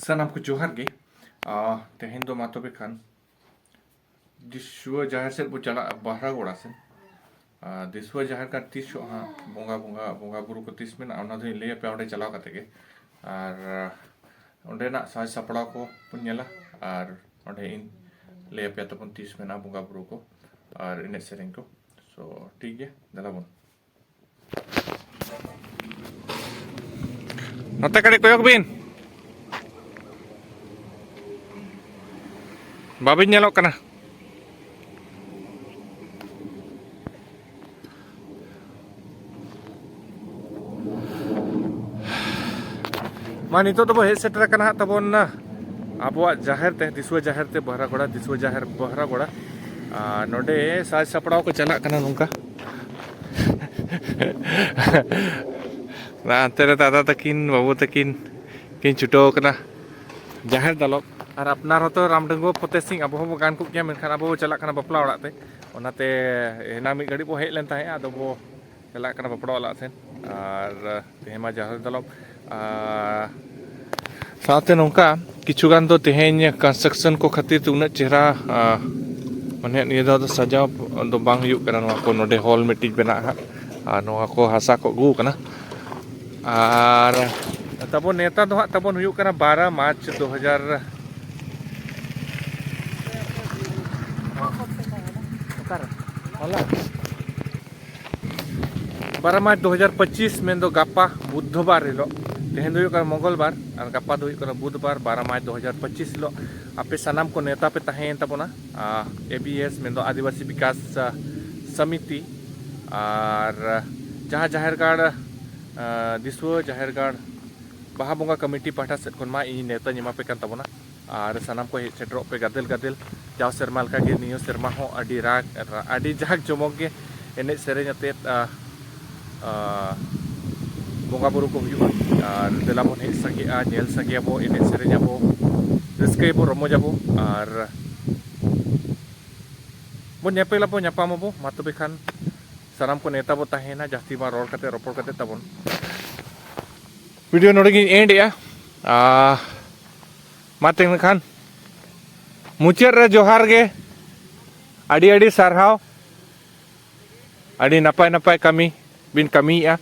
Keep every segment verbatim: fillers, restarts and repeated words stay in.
ᱥᱟᱱᱟᱢ ᱠᱚ ᱡᱚᱦᱟᱨ ᱜᱮ᱾ ᱟᱨ ᱛᱮᱦᱮᱧ ᱫᱚ ᱢᱟ ᱛᱚᱵᱮ ᱠᱷᱟᱱ ᱫᱤᱥᱩᱣᱟᱹ ᱡᱟᱦᱮᱨ ᱥᱮᱫ ᱵᱚ ᱪᱟᱞᱟᱜᱼᱟ, ᱵᱟᱦᱨᱟᱜᱚᱲᱟ ᱥᱮᱫ᱾ ᱟᱨ ᱫᱤᱥᱩᱣᱟᱹ ᱡᱟᱦᱮᱨ ᱠᱷᱟᱱ ᱛᱤᱥ ᱪᱚ ᱦᱟᱸᱜ ᱵᱚᱸᱜᱟ, ᱵᱚᱸᱜᱟ, ᱵᱚᱸᱜᱟ ᱵᱩᱨᱩ ᱠᱚ ᱛᱤᱥ ᱢᱮᱱᱟᱜᱼᱟ, ᱚᱱᱟ ᱫᱚᱧ ᱞᱟᱹᱭ ᱟᱯᱮᱭᱟ ᱚᱸᱰᱮ ᱪᱟᱞᱟᱣ ᱠᱟᱛᱮ ᱜᱮ᱾ ᱟᱨ ᱚᱸᱰᱮᱱᱟᱜ ᱥᱟᱡᱽ ᱥᱟᱯᱲᱟᱣ ᱠᱚ ᱵᱚᱱ ᱧᱮᱞᱟ, ᱟᱨ ᱚᱸᱰᱮ ᱤᱧ ᱞᱟᱹᱭ ᱟᱯᱮᱭᱟ ᱛᱟᱵᱚᱱ ᱛᱤᱥ ᱢᱮᱱᱟᱜᱼᱟ ᱵᱚᱸᱜᱟ ᱵᱩᱨᱩ ᱠᱚ ᱟᱨ ᱮᱱᱮᱡ ᱥᱮᱨᱮᱧ ᱠᱚ᱾ ᱥᱳ ᱴᱷᱤᱠ ᱜᱮᱭᱟ, ᱫᱮᱞᱟ ᱵᱚᱱ᱾ ᱱᱚᱛᱮ ᱠᱟᱹᱴᱤᱡ ᱠᱚᱭᱚᱜ ᱵᱤᱱ, ᱵᱟᱵᱤᱱ ᱧᱮᱞᱚᱜ ᱠᱟᱱᱟ᱾ ᱢᱟ, ᱱᱤᱛᱚᱜ ᱫᱚᱵᱚ ᱦᱮᱡ ᱥᱮᱴᱮᱨ ᱟᱠᱟᱱᱟ ᱦᱟᱸᱜ ᱛᱟᱵᱚᱱ ᱟᱵᱚᱣᱟᱜ ᱡᱟᱦᱮᱨ ᱛᱮ, ᱫᱤᱥᱩᱣᱟᱹ ᱡᱟᱦᱮᱨ ᱛᱮ ᱵᱚᱦᱨᱟᱜᱚᱲᱟ, ᱫᱤᱥᱩᱣᱟᱹ ᱡᱟᱦᱮᱨ ᱵᱚᱦᱨᱟᱜᱚᱲᱟ᱾ ᱟᱨ ᱱᱚᱰᱮ ᱥᱟᱡᱽ ᱥᱟᱯᱲᱟᱣ ᱠᱚ ᱪᱟᱞᱟᱜ ᱠᱟᱱᱟ ᱱᱚᱝᱠᱟ᱾ ᱦᱟᱱᱛᱮ ᱨᱮ ᱫᱟᱫᱟ ᱛᱟᱹᱠᱤᱱ, ᱵᱟᱹᱵᱩ ᱛᱟᱹᱠᱤᱱ ᱠᱤᱱ ᱪᱷᱩᱴᱟᱹᱣ ᱟᱠᱟᱱᱟ ᱡᱟᱦᱮᱨ ᱫᱟᱞᱚᱵ᱾ ᱟᱨ ᱟᱯᱱᱟᱨ ᱦᱚᱸᱛᱚ ᱨᱟᱢᱰᱟᱹᱝᱜᱩᱣᱟᱹ ᱯᱷᱚᱛᱮ ᱥᱤᱝ, ᱟᱵᱚ ᱦᱚᱸᱵᱚ ᱜᱟᱱ ᱠᱚᱜ ᱜᱮᱭᱟ, ᱢᱮᱱᱠᱷᱟᱱ ᱟᱵᱚ ᱵᱚ ᱪᱟᱞᱟᱜ ᱠᱟᱱᱟ ᱵᱟᱯᱞᱟ ᱚᱲᱟᱜ ᱛᱮ᱾ ᱚᱱᱟᱛᱮ ᱮᱱᱟᱝ ᱢᱤᱫ ᱜᱷᱟᱹᱲᱤᱡ ᱵᱚ ᱦᱮᱡ ᱞᱮᱱ ᱛᱟᱦᱮᱸᱫ, ᱟᱫᱚ ᱵᱚ ᱪᱟᱞᱟᱜ ᱠᱟᱱᱟ ᱵᱟᱯᱞᱟ ᱚᱲᱟᱜ ᱥᱮᱫ᱾ ᱟᱨ ᱛᱮᱦᱮᱧ ᱢᱟ ᱡᱟᱦᱮᱨ ᱫᱟᱞᱚᱵ᱾ ᱟᱨ ᱥᱟᱶᱛᱮ ᱱᱚᱝᱠᱟ ᱠᱤᱪᱷᱩ ᱜᱟᱱ ᱫᱚ ᱛᱮᱦᱮᱧ ᱠᱚᱱᱥᱴᱨᱟᱠᱥᱚᱱ ᱠᱚ ᱠᱷᱟᱹᱛᱤᱨ ᱛᱮ ᱩᱱᱟᱹᱜ ᱪᱮᱦᱨᱟ, ᱟᱸ, ᱢᱟᱱᱮ ᱱᱤᱭᱟᱹ ᱫᱷᱟᱣ ᱫᱚ ᱥᱟᱡᱟᱣ ᱫᱚ ᱵᱟᱝ ᱦᱩᱭᱩᱜ ᱠᱟᱱᱟ᱾ ᱱᱚᱣᱟ ᱠᱚ ᱱᱚᱰᱮ ᱦᱚᱞ ᱢᱤᱫᱴᱤᱡ ᱵᱮᱱᱟᱜᱼᱟ ᱦᱟᱸᱜ, ᱟᱨ ᱱᱚᱣᱟ ᱠᱚ ᱦᱟᱥᱟ ᱠᱚ ᱟᱹᱜᱩ ᱠᱟᱱᱟ᱾ ᱟᱨ ᱛᱟᱵᱚᱱ ᱱᱮᱣᱛᱟ ᱫᱚ ᱦᱟᱸᱜ ᱛᱟᱵᱚᱱ ᱦᱩᱭᱩᱜ ᱠᱟᱱᱟ ᱵᱟᱨᱚ ᱢᱟᱨᱪ ᱫᱩ ᱦᱟᱡᱟᱨ, ᱚᱠᱟᱨᱮ? ᱦᱚᱞᱟ? ᱵᱟᱨᱚ ᱢᱟᱨᱪ ᱫᱩ ᱦᱟᱡᱟᱨ ᱯᱚᱸᱪᱤᱥ, ᱢᱮᱱᱫᱚ ᱜᱟᱯᱟ ᱵᱩᱫᱷᱵᱟᱨ ᱦᱤᱞᱳᱜ᱾ ᱛᱮᱦᱮᱧ ᱫᱚ ᱦᱩᱭᱩᱜ ᱠᱟᱱᱟ ᱢᱚᱝᱜᱚᱞᱵᱟᱨ ᱟᱨ ᱜᱟᱯᱟ ᱫᱚ ᱦᱩᱭᱩᱜ ᱠᱟᱱᱟ ᱵᱩᱫᱷᱵᱟᱨ, ᱵᱟᱨᱚ ᱢᱟᱨᱪ ᱫᱩ ᱦᱟᱡᱟᱨ ᱯᱚᱸᱪᱤᱥ ᱦᱤᱞᱳᱜ᱾ ᱟᱯᱮ ᱥᱟᱱᱟᱢ ᱠᱚ ᱱᱮᱣᱛᱟ ᱯᱮ ᱛᱟᱦᱮᱸᱭᱮᱱ ᱛᱟᱵᱚᱱᱟ, ᱟᱨ ᱮ ᱵᱤ ᱮᱥ, ᱢᱮᱱᱫᱚ ᱟᱹᱫᱤᱵᱟᱹᱥᱤ ᱵᱤᱠᱟᱥ, ᱟ, ᱥᱚᱢᱤᱛᱤ, ᱟᱨ ᱡᱟᱦᱟᱸ ᱡᱟᱦᱮᱨ ᱜᱟᱲ, ᱟ, ᱫᱤᱥᱩᱣᱟᱹ ᱡᱟᱦᱮᱨ ᱜᱟᱲ ᱵᱟᱦᱟ ᱵᱚᱸᱜᱟ ᱠᱚᱢᱤᱴᱤ ᱯᱟᱦᱴᱟ ᱥᱮᱫ ᱠᱷᱚᱱ ᱢᱟ ᱤᱧ ᱱᱮᱣᱛᱟᱧ ᱮᱢᱟ ᱯᱮ ᱠᱟᱱ ᱛᱟᱵᱚᱱᱟ᱾ ᱟᱨ ᱥᱟᱱᱟᱢ ᱠᱚ ᱦᱮᱡ ᱥᱮᱴᱮᱨᱚᱜ ᱯᱮ ᱜᱟᱫᱮᱞ ᱜᱟᱫᱮᱞ᱾ ᱡᱟᱣ ᱥᱮᱨᱢᱟ ᱞᱮᱠᱟᱜᱮ ᱱᱤᱭᱟᱹ ᱥᱮᱨᱢᱟ ᱦᱚᱸ ᱟᱹᱰᱤ ᱨᱟᱜᱽ, ᱟᱹᱰᱤ ᱡᱟᱠ ᱡᱚᱢᱚᱠ ᱜᱮ ᱮᱱᱮᱡ ᱥᱮᱨᱮᱧ ᱟᱛᱮᱫ, ᱟ, ᱟ, ᱵᱚᱸᱜᱟ ᱵᱩᱨᱩ ᱠᱚ ᱦᱩᱭᱩᱜᱼᱟ᱾ ᱟᱨ ᱫᱮᱞᱟ ᱵᱚᱱ ᱦᱮᱡ ᱥᱟᱸᱜᱮᱜᱼᱟ, ᱧᱮᱞ ᱥᱟᱸᱜᱮᱭᱟᱵᱚ, ᱮᱱᱮᱡ ᱥᱮᱨᱮᱧ ᱟᱵᱚ, ᱨᱟᱹᱥᱠᱟᱹᱭᱟᱵᱚ, ᱨᱚᱢᱚᱡᱟᱵᱚ᱾ ᱟᱨ ᱵᱚᱱ ᱧᱮᱯᱮᱞᱟᱵᱚ, ᱧᱟᱯᱟᱢᱟᱵᱚ᱾ ᱢᱟ ᱛᱚᱵᱮ ᱠᱷᱟᱱ ᱥᱟᱱᱟᱢ ᱠᱚ ᱱᱮᱣᱛᱟ ᱵᱚ ᱛᱟᱦᱮᱸᱭᱮᱱᱟ, ᱡᱟᱹᱥᱛᱤ ᱢᱟ ᱨᱚᱲ ᱠᱟᱛᱮ, ᱨᱚᱯᱚᱲ ᱠᱟᱛᱮ ᱛᱟᱵᱚᱱ ᱵᱷᱤᱰᱤᱭᱳ ᱱᱚᱰᱮ ᱜᱤᱧ ᱮᱱᱰ ᱮᱜᱼᱟ᱾ ᱟᱨ ᱢᱟ ᱛᱮᱱᱠᱷᱟᱱ ᱢᱩᱪᱟᱹᱫ ᱨᱮ ᱡᱚᱦᱟᱨ ᱜᱮ, ᱟᱹᱰᱤ ᱟᱹᱰᱤ ᱥᱟᱨᱦᱟᱣ, ᱟᱹᱰᱤ ᱱᱟᱯᱟᱭ ᱱᱟᱯᱟᱭ ᱠᱟᱹᱢᱤ ᱵᱤᱱ ᱠᱟᱹᱢᱤᱭᱮᱫᱼᱟ᱾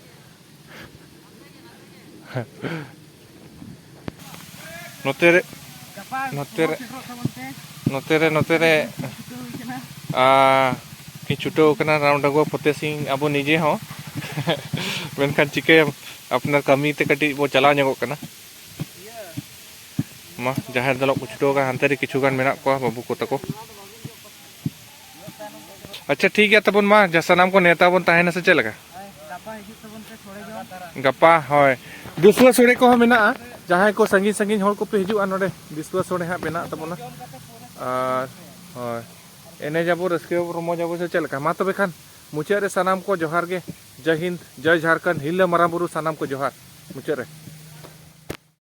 ᱱᱚᱛᱮ ᱨᱮ ᱱᱚᱛᱮ ᱨᱮ ᱱᱚᱛᱮ ᱨᱮ ᱱᱚᱛᱮ ᱨᱮ ᱟᱨ ᱠᱤᱱ ᱪᱷᱩᱴᱟᱹᱣ ᱠᱟᱱᱟ ᱨᱟᱢ ᱰᱟᱸᱜᱩᱣᱟ ᱯᱷᱚᱛᱮ ᱥᱤᱝ, ᱟᱵᱚ ᱱᱤᱡᱮ ᱦᱚᱸ᱾ ᱢᱮᱱᱠᱷᱟᱱ ᱪᱤᱠᱟᱹᱭᱟᱢ, ᱟᱯᱱᱟᱨ ᱠᱟᱹᱢᱤ ᱛᱮ ᱠᱟᱹᱴᱤᱡ ᱵᱚ ᱪᱟᱞᱟᱣ ᱧᱚᱜᱚᱜ ᱠᱟᱱᱟ᱾ ᱢᱟ, ᱡᱟᱦᱮᱨ ᱫᱟᱞᱚᱵ ᱠᱚ ᱪᱷᱩᱴᱟᱹᱣ ᱟᱠᱟᱱᱟ, ᱦᱟᱱᱛᱮ ᱨᱮ ᱠᱤᱪᱷᱩ ᱜᱟᱱ ᱢᱮᱱᱟᱜ ᱠᱚᱣᱟ ᱵᱟᱹᱵᱩ ᱠᱚ ᱛᱟᱠᱚ᱾ ᱟᱪᱪᱷᱟ, ᱴᱷᱤᱠ ᱜᱮᱭᱟ ᱛᱟᱵᱚᱱ, ᱢᱟ ᱡᱟ ᱥᱟᱱᱟᱢ ᱠᱚ ᱱᱮᱣᱛᱟ ᱵᱚᱱ ᱛᱟᱦᱮᱱᱟ ᱥᱮ ᱪᱮᱫ ᱞᱮᱠᱟ? ᱜᱟᱯᱟ, ᱦᱳᱭ, ᱫᱤᱥᱩᱣᱟᱹ ᱥᱳᱲᱮ ᱠᱚᱦᱚᱸ ᱢᱮᱱᱟᱜᱼᱟ᱾ ᱡᱟᱦᱟᱸᱭ ᱠᱚ ᱥᱟᱺᱜᱤᱧ ᱥᱟᱺᱜᱤᱧ ᱦᱚᱲ ᱠᱚᱯᱮ ᱦᱤᱡᱩᱜᱼᱟ, ᱱᱚᱰᱮ ᱫᱤᱥᱩᱣᱟᱹ ᱥᱳᱲᱮ ᱦᱟᱸᱜ ᱢᱮᱱᱟᱜ ᱛᱟᱵᱚᱱᱟ᱾ ᱟᱨ ᱦᱳᱭ, ᱮᱱᱮᱡ ᱟᱵᱚ, ᱨᱟᱹᱥᱠᱟᱹ ᱨᱚᱢᱚᱡᱽ ᱟᱵᱚ ᱥᱮ ᱪᱮᱫ ᱞᱮᱠᱟ? ᱢᱟ ᱛᱚᱵᱮ ᱠᱷᱟᱱ ᱢᱩᱪᱟᱹᱫ ᱨᱮ ᱥᱟᱱᱟᱢ ᱠᱚ ᱡᱚᱦᱟᱨ ᱜᱮ᱾ ᱡᱟᱭ ᱦᱤᱱᱫ, ᱡᱟᱭ ᱡᱷᱟᱲᱠᱷᱚᱸᱰ, ᱦᱤᱨᱞᱟᱹ ᱢᱟᱨᱟᱝ ᱵᱩᱨᱩ ᱥᱟᱱᱟᱢ ᱠᱚ ᱡᱚᱦᱟᱨ᱾ ᱢᱩᱪᱟᱹᱫ ᱨᱮ